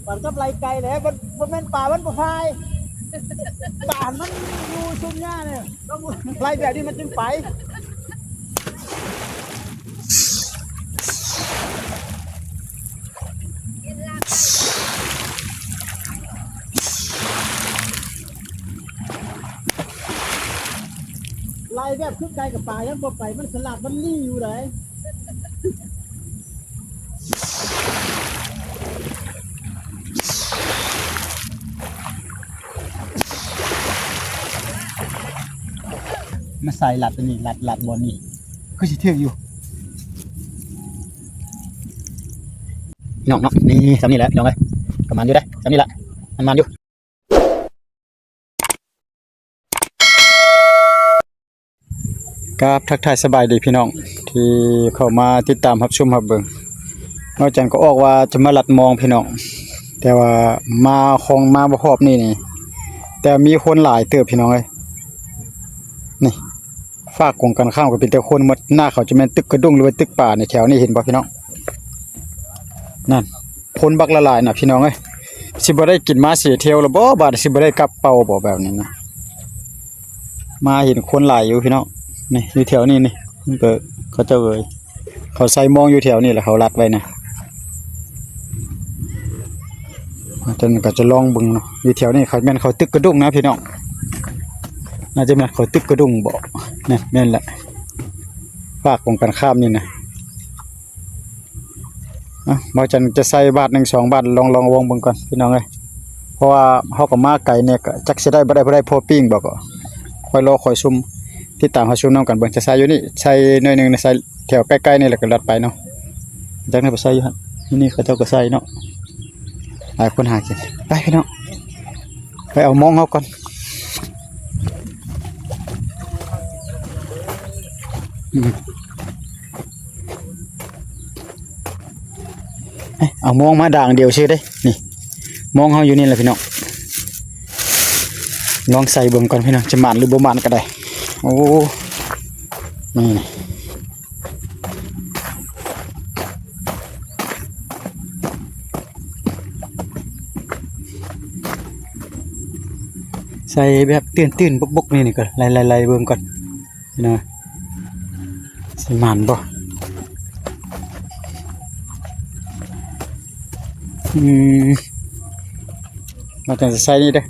ປານກັບໄລ່ໄກ່ແຫຼະ ບໍ່ ບໍ່ແມ່ນປາມັນບໍ່ພາຍ ປານມັນຢູ່ຊຸມຫຍ້ານີ້ ໄລ່ແບບນີ້ມັນຈຶ່ງໄປ. ໄລ່ແບບຄືໄກ່ກັບປາຍັງບໍ່ໄປ ມັນສະຫຼາດ ມັນໜີຢູ່ໃດ. ມາໃສ່ລັດອັນນີ້ ລັດ ລັດບ່ອນນີ້ ຄືຊິຖືກຢູ່ພີ່ນ້ອງເນາະ. ນີ້ ສ່ຳນີ້ແຫຼະພີ່ນ້ອງເອີຍ ປະມານຢູ່ເດ້ ສ່ຳນີ້ລະ ມັນມານຢູ່. ກາບທັກທາຍສະບາຍດີພີ່ນ້ອງ ທີ່ເຂົ້າມາຕິດຕາມຮັບຊົມຮັບເບິ່ງ. ເວົ້າຈັນກໍອອກວ່າຈະມາລັດມອງພີ່ນ້ອງ ແຕ່ວ່າມາຂອງ ມາບໍ່ຮອບນີ້ນີ້ ແຕ່ມີຄົນຫຼາຍເຕີບພີ່ນ້ອງເອີຍ. ນີ້ ຟາກກົງກັນຂ້າມກໍເປັນແຕ່ຄົນໝົດ ໜ້າເຂົາຈະແມ່ນຕຶກກະດຸ້ງ ຫຼືວ່າຕຶກປາໃນແຖວນີ້ ເຫັນບໍ່ພີ່ນ້ອງ? ນັ້ນ ຄົນບັກຫຼາຍໆນະພີ່ນ້ອງເອີຍ. ຊິບໍ່ໄດ້ກິນມາເສທ່ຽວລະບໍ່? ບາດຊິບໍ່ໄດ້ກັບເປົ່າບໍ່ ແບບນີ້ນະ? ມາເຫັນຄົນຫຼາຍຢູ່ພີ່ນ້ອງ. ນີ້ ຢູ່ແຖວນີ້ນີ້ ເຂົາເຈົ້າເອີຍ ເຂົາໃສ່ມອງຢູ່ແຖວນີ້ແຫຼະ ເຂົາລັດໄວ້ນະ. ອາຈານກໍຈະລອງເບິ່ງເນາະ ຢູ່ແຖວນີ້ເຂົາແມ່ນເຂົາຕຶກກະດຸ້ງນະພີ່ນ້ອງ. ໜ້າຈະແມ່ນເຂົາຕຶກກະດຸ້ງບໍ? ແມ່ນ ແມ່ນແຫຼະ ຟາກກົງກັນຂ້າມນີ້ນະ. ອາ ບ່າວຈັນຈະໃສ່ບາດໜຶ່ງສອງບາດ ລອງ ລອງວອງເບິ່ງກ່ອນພີ່ນ້ອງເອີຍ. ເພາະວ່າເຮົາກໍມາໄກແດ່ ກໍຈັກຊິໄດ້ບໍ່ໄດ້ ພໍໄດ້ພໍປີ້ງບໍ່ ກໍຄ່ອຍລໍຄ່ອຍຊຸມ ຕິດຕາມເຮົາຊຸມນຳກັນເບິ່ງ. ຈະໃສ່ຢູ່ນີ້ ໃສ່ໜ້ອຍໜຶ່ງ ໃສ່ແຖວໃກ້ໆນີ້ ແລ້ວກໍລັດໄປເນາະ. ຈັກໄດ້ໄປໃສ່ຢູ່ຫັ້ນ ຢູ່ນີ້ເຂົາເຈົ້າກໍໃສ່ເນາະ ຫຼາຍຄົນຫາກິນ. ໄປພີ່ນ້ອງ ໄປເອົາມອງເຮົາກ່ອນ. ອືມ ເອົາມອງມາດາງດຽວຊື່ເດ້. ນີ້ ມອງເຮົາຢູ່ນີ້ແຫຼະພີ່ນ້ອງ ລອງໃສ່ເບິ່ງກ່ອນພີ່ນ້ອງ ຈະໝານຫຼືບໍ່ໝານກໍໄດ້. ໂອ້ ນີ້ ໃສ່ແບບຕື້ນໆບົກໆ ນີ້ ນີ້ກໍໄລ່ໆເບິ່ງກ່ອນ. ເນາະ ຊິໝານບໍ່? ອືມ ມາຈັ່ງໃສ່ນີ້ເດີ້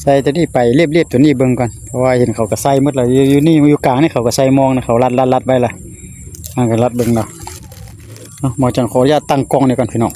ໃສ່ຕົວນີ້ໄປລຽບໆຕົວນີ້ເບິ່ງກ່ອນ ເພາະວ່າເຫັນເຂົາກໍໃສ່ໝົດແລ້ວ ຢູ່ ຢູ່ນີ້ ຢູ່ກາງນີ້ເຂົາກໍໃສ່ມອງນະ ເຂົາລັດໆໄວ້ລະ ເຮົາກໍລັດເບິ່ງເນາະ. ເອົາ ໝໍຈັນຂໍອະນຸຍາດຕັ້ງກ້ອງນີ້ກ່ອນພີ່ນ້ອງ.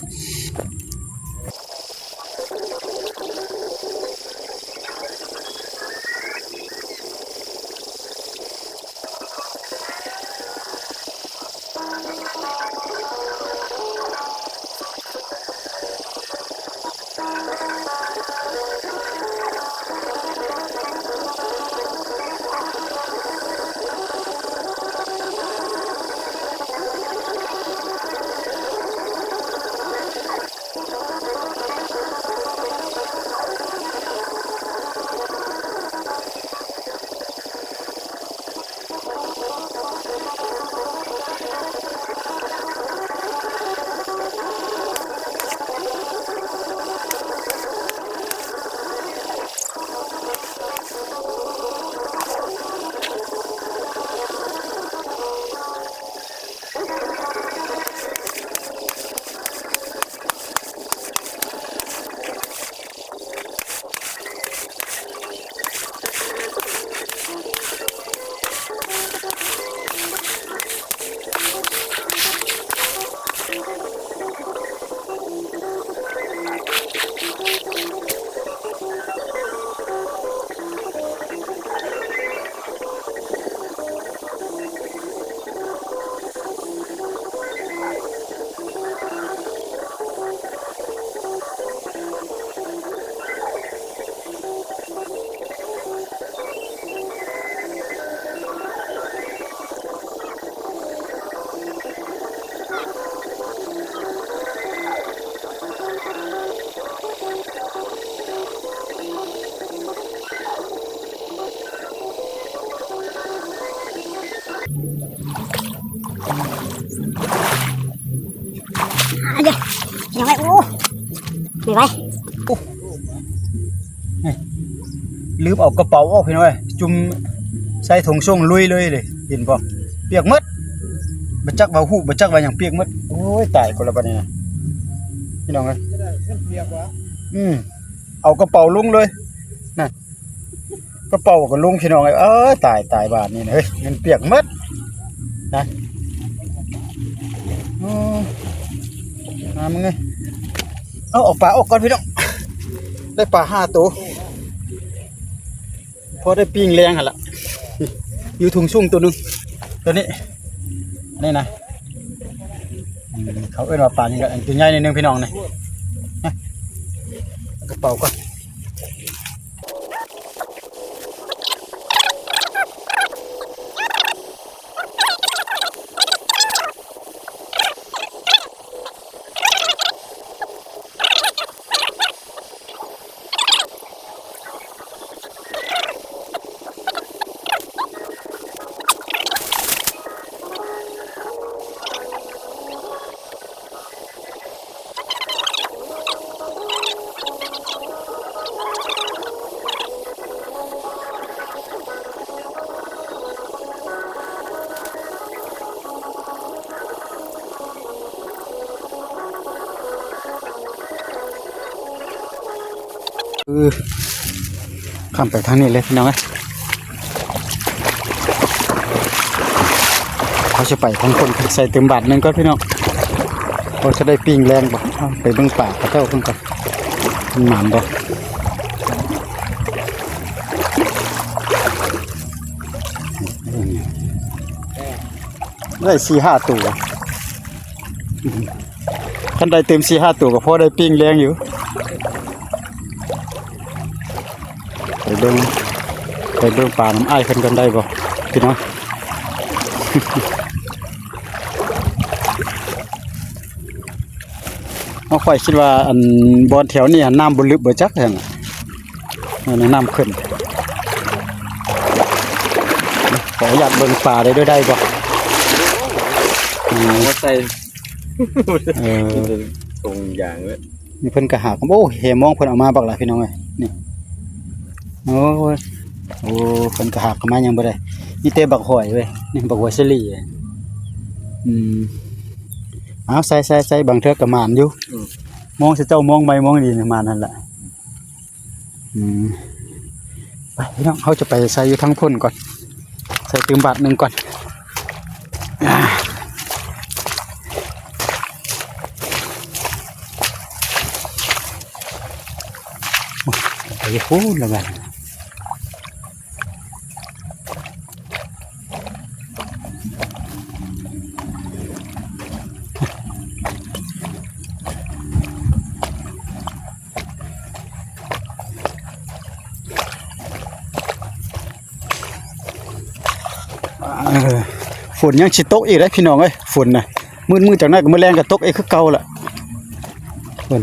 ເອົາເດີ້ ພີ່ນ້ອງເອີຍ ໂອ້ ໄປໄວ ເອົາກະເປົາອອກພີ່ນ້ອງເອີຍ ຈຸ່ມໃສ່ຖົງໂສ້ງລຸຍເລີຍເດ້ ເຫັນບໍ່? ປຽກໝົດ ບໍ່ຈັກວ່າຫູບ ບໍ່ຈັກວ່າຫຍັງ ປຽກໝົດ. ໂອ້ຍ ຕາຍຄົນລະບັດນີ້ນະ ພີ່ນ້ອງເອີຍ. ອືມ ເອົາກະເປົາລົງເລີຍນະ ກະເປົາກໍລົງພີ່ນ້ອງເອີຍ. ເອີຍ ຕາຍ ຕາຍບາດນີ້ນະ ເຮີ້ຍ ມັນປຽກໝົດນະ. ໂອ້ ມາມຶງເອີຍ ເອົາ ເອົາປາອອກກ່ອນພີ່ນ້ອງ ໄດ້ປາຫ້າໂຕ ພໍໄດ້ປີ້ງແລງຫັ້ນລະ. ຢູ່ຖົງສູງໂຕໜຶ່ງ ໂຕນີ້ ນີ້ນະ ອືມ ເຂົາເອີ້ນວ່າປາຫຍັງກະ ອັນໂຕໃຫຍ່ໜ້ອຍໜຶ່ງພີ່ນ້ອງນີ້ ນະ ກະເປົາກ່ອນ. ຄື ຂ້າມໄປທາງນີ້ເລີຍພີ່ນ້ອງເອີຍ. ເຮົາຊິໄປທາງພຸ້ນ ໃສ່ຕື່ມບາດໜຶ່ງກ່ອນພີ່ນ້ອງ ວ່າຈະໄດ້ປີ້ງແລງບໍ່. ເອົາ ໄປເບິ່ງປາເຂົາເຈົ້າເພິ່ນກ່ອນ ມັນໝານບໍ່. ໄດ້ສີ່ຫ້າໂຕ ຄັນໄດ້ຕື່ມສີ່ຫ້າໂຕກໍພໍໄດ້ປີ້ງແລງຢູ່. ໄປເບິ່ງ ໄປເບິ່ງປານຳອ້າຍເພິ່ນກ່ອນໄດ້ບໍ່ພີ່ນ້ອງ. ເຮົາ ຂ້ອຍຄິດວ່າ ອັນ ບ່ອນແຖວນີ້ຫັ້ນ ນ້ຳບໍ່ລຶກບໍ່ຈັກຫັ້ນ ເອີ ນ້ຳຂຶ້ນ. ຂໍອະນຸຍາດເບິ່ງປາໄດ້ເດີ້ ໄດ້ບໍ່? ເອົາມາໃສ່ ເອີ ຖົງຢາງເລີຍ. ນີ້ເພິ່ນກະຫາກ ໂອ້ ແຫມອງເພິ່ນເອົາມາບັກຫຼາຍພີ່ນ້ອງເອີຍ ນີ້. ໂອ້ຍ ໂອ້ ເພິ່ນກະຫາກເອົາມາຍັງບໍ່ໄດ້ ມີແຕ່ບັກຫອຍເວີຍ ນີ້ບັກຫອຍສາລີ. ອືມ ເອົາ ໃສ່ ໃສ່ ໃສ່ ບາງເທື່ອກະໝານຢູ່. ອືມ ມອງຊະເຈົ້າ ມອງໄມ້ມອງດີ ໝານຫັ້ນລະ. ອືມ ໄປພີ່ນ້ອງ ເຮົາຈະໄປໃສ່ຢູ່ທາງພຸ້ນກ່ອນ ໃສ່ຕື່ມບາດໜຶ່ງກ່ອນ. ອາ ໂອ້ຍ ໄປພຸ້ນລະບັດ. ເອີ ຝົນຍັງຊິຕົກອີກເດ້ພີ່ນ້ອງເອີຍ ຝົນນະ ມືດໆ ຈັ່ງໃດກໍມື້ແລງກໍຕົກອີກຄືເກົ່າລະ ຝົນ.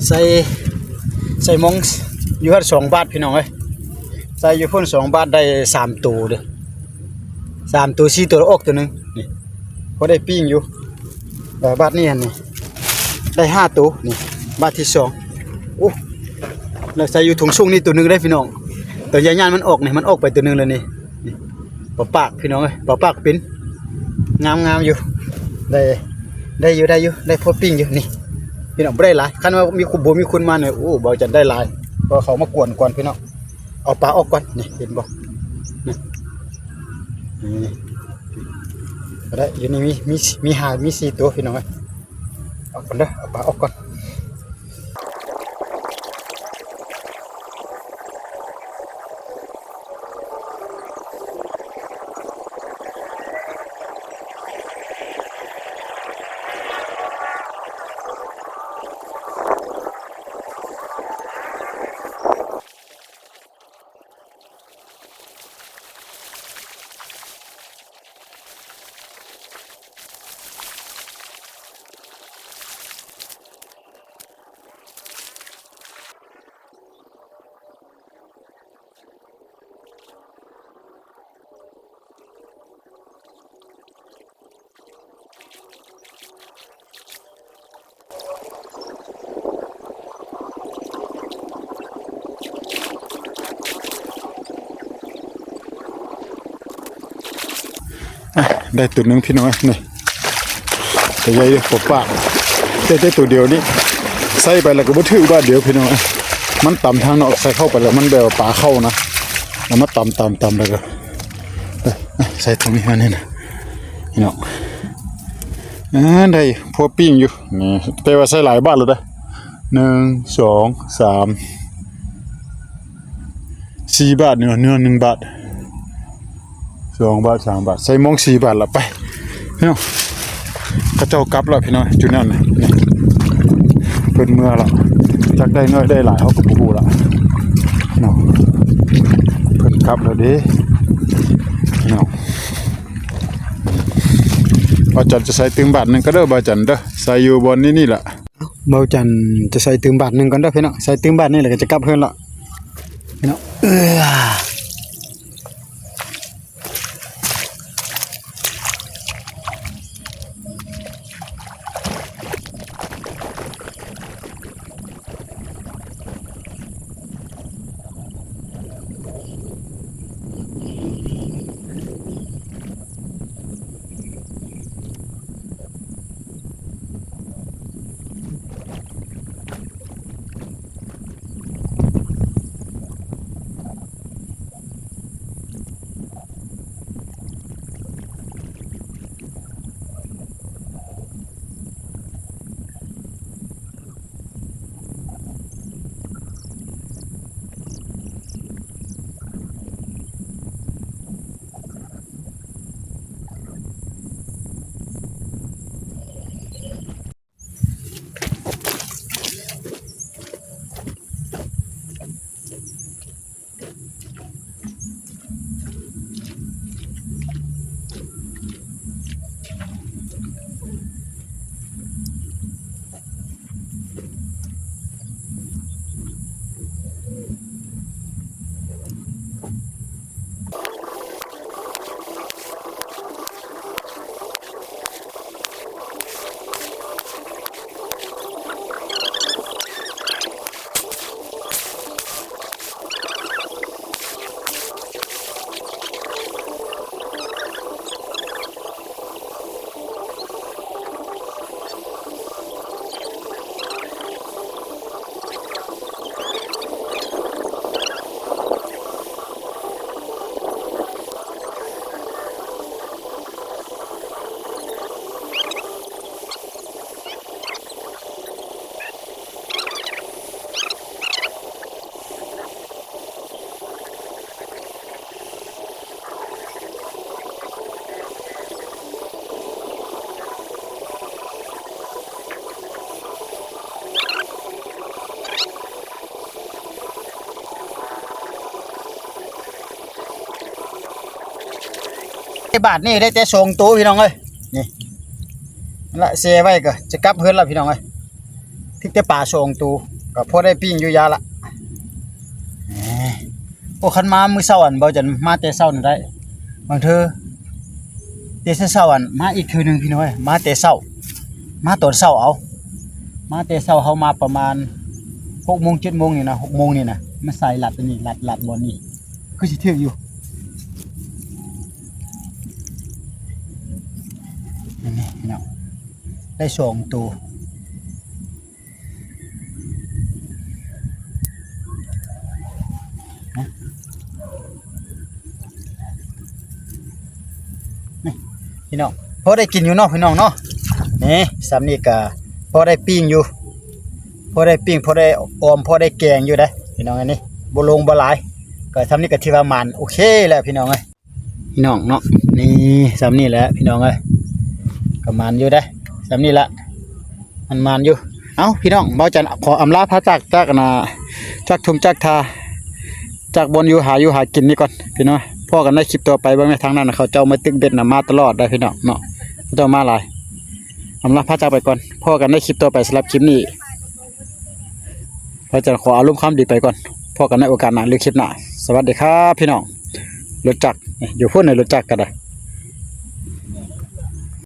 ໃສ່ ໃສ່ມອງຢູ່ຫັ້ນສອງບາດພີ່ນ້ອງເອີຍ ໃສ່ຢູ່ພຸ້ນສອງບາດໄດ້ສາມໂຕເດີ້ ສາມໂຕສີ່ໂຕ ອອກໂຕໜຶ່ງນີ້ ພໍໄດ້ປີ້ງຢູ່. ເອີ ບາດນີ້ຫັ້ນນີ້ ໄດ້ຫ້າໂຕນີ້ ບາດທີສອງ. ໂອ້ ແລ້ວໃສ່ຢູ່ຖົງສູງນີ້ໂຕໜຶ່ງເດ້ພີ່ນ້ອງ ໂຕໃຫຍ່ຍ່ານມັນອອກນີ້ ມັນອອກໄປໂຕໜຶ່ງແລ້ວນີ້ ນີ້ ປາປາກພີ່ນ້ອງເອີຍ ປາປາກປິ່ນ ງາມໆຢູ່ ໄດ້ ໄດ້ຢູ່ ໄດ້ຢູ່ ໄດ້ພໍປີ້ງຢູ່ນີ້ພີ່ນ້ອງ ບໍ່ໄດ້ຫຼາຍ ຄັນວ່າມີຄຸນ ບໍ່ມີຄົນມານີ້ ໂອ້ ບ່າວຈັນໄດ້ຫຼາຍ. ເພາະເຂົາມາກວນກ່ອນພີ່ນ້ອງ. ເອົາປາອອກກ່ອນ ນີ້ເຫັນບໍ່ ນີ້ ນີ້ ກໍໄດ້ ຢູ່ນີ້ມີ ມີ ມີຫ້າ ມີສີ່ຕົວພີ່ນ້ອງເອີຍ. ອອກກ່ອນເດີ ເອົາປາອອກກ່ອນ. ອ່ະ ໄດ້ຕົວໜຶ່ງພີ່ນ້ອງເອີຍ ນີ້ ຕົວໃຫຍ່ເດ້ ປົວປາກ ໄດ້ແຕ່ຕົວດຽວນີ້ ໃສ່ໄປແລ້ວກໍບໍ່ຖືກບາດດຽວພີ່ນ້ອງເອີຍ. ມັນຕຳທາງນອກ ໃສ່ເຂົ້າໄປແລ້ວມັນແບບວ່າປາເຂົ້ານະ ແລ້ວມາຕຳໆໆ ແລ້ວກໍ ໃສ່ຖົງນີ້ມານີ້ນະ ພີ່ນ້ອງ. ອ່າ ໄດ້ພໍປີ້ງຢູ່ນີ້ ແຕ່ວ່າໃສ່ຫຼາຍບາດແລ້ວເດ້ ໜຶ່ງ ສອງ ສາມ ສີ່ບາດ ເນື້ອ ເນື້ອໜຶ່ງບາດ ສອງບາດ ສາມບາດ ໃສ່ມອງສີ່ບາດລະ ໄປພີ່ນ້ອງ. ເຂົາເຈົ້າກັບແລ້ວພີ່ນ້ອງ ຈຸດນັ້ນນະ ເພິ່ນເມືອລະ ຈັກໄດ້ໜ້ອຍໄດ້ຫຼາຍ ເຮົາກໍບໍ່ຮູ້ລະເນາະ. ເພິ່ນກັບແລ້ວເດ້ພີ່ນ້ອງ. ບ່າວຈັນຈະໃສ່ຕື່ມບາດໜຶ່ງກໍເດີ ບ່າວຈັນເດີ ໃສ່ຢູ່ບ່ອນນີ້ນີ້ລະ. ບ່າວຈັນຈະໃສ່ຕື່ມບາດໜຶ່ງກ່ອນເດີພີ່ນ້ອງ ໃສ່ຕື່ມບາດນີ້ແລ້ວກໍຈະກັບເຮືອນລະພີ່ນ້ອງ. ເອີ ບາດນີ້ໄດ້ແຕ່ສອງໂຕພີ່ນ້ອງເອີຍ ນີ້ລະແຊ່ໄວ້ກໍຈະກັບເຮືອນລະພີ່ນ້ອງເອີຍ. ຖືກແຕ່ປາສອງໂຕ ກໍພໍໄດ້ປີ້ງຢູ່ຢາລະ. ໂອ້ ຄັນມາມື້ເຊົ້າ ອັນ ເບົາຈັນມາແຕ່ເຊົ້ານີ້ໄດ້ ບາງເທື່ອແຕ່ເຊົ້າ ອັນ ມາອີກເທື່ອໜຶ່ງພີ່ນ້ອງເອີຍ ມາແຕ່ເຊົ້າ ມາຕອນເຊົ້າເອົາ ມາແຕ່ເຊົ້າ ເຮົາມາປະມານຫົກໂມງ ເຈັດໂມງນີ້ນະ ຫົກໂມງນີ້ນະ ມາສາຍລັດອັນນີ້ ລັດ ລັດບ່ອນນີ້ ຄືຊິຖືກຢູ່ ນີ້ເນາະ ໄດ້ສອງໂຕ. ພີ່ນ້ອງ ພໍໄດ້ກິນຢູ່ເນາະພີ່ນ້ອງເນາະ. ນີ້ສ່ຳນີ້ກະພໍໄດ້ປີ້ງຢູ່ ພໍໄດ້ປີ້ງ ພໍໄດ້ອອມ ພໍໄດ້ແກງຢູ່ເດ້ພີ່ນ້ອງ. ອັນນີ້ບໍ່ລົງບໍ່ຫຼາຍ ກໍສ່ຳນີ້ກໍຖືວ່າໝານໂອເຄແລ້ວພີ່ນ້ອງເອີຍ. ພີ່ນ້ອງເນາະ ນີ້ສ່ຳນີ້ແຫຼະພີ່ນ້ອງເອີຍ ກໍໝານຢູ່ເດ້ ສ່ຳນີ້ລະ ມັນໝານຢູ່. ເອົ້າ ພີ່ນ້ອງ ເບົາຈັນຂໍອຳລາພາຈາກ ຈາກອັນນ່າ ຈາກທົ່ງຈາກທ່າ ຈາກບ່ອນຢູ່ຫາຢູ່ຫາກິນນີ້ກ່ອນພີ່ນ້ອງ. ພໍ້ກັນໃນຄລິບຕໍ່ໄປ. ເບິ່ງໃນທາງນັ້ນ ເຂົາເຈົ້າມາຕຶກເບັດນຳມາຕະຫຼອດໄດ໋ພີ່ນ້ອງເນາະ ເຂົາເຈົ້າມາຫຼາຍ. ອຳລາພາຈາກໄປກ່ອນ ພໍ້ກັນໃນຄລິບຕໍ່ໄປ. ສຳລັບຄລິບນີ້ ພາຈະຂໍອາລົມຄຳດີໄປກ່ອນ. ພໍ້ກັນໃນໂອກາດໜ້າ ຫຼື ຄລິບໜ້າ. ສະຫວັດດີຄັບພີ່ນ້ອງ. ລົດຈັກ ຢູ່ພຸ້ນ ໃນລົດຈັກກໍໄດ້.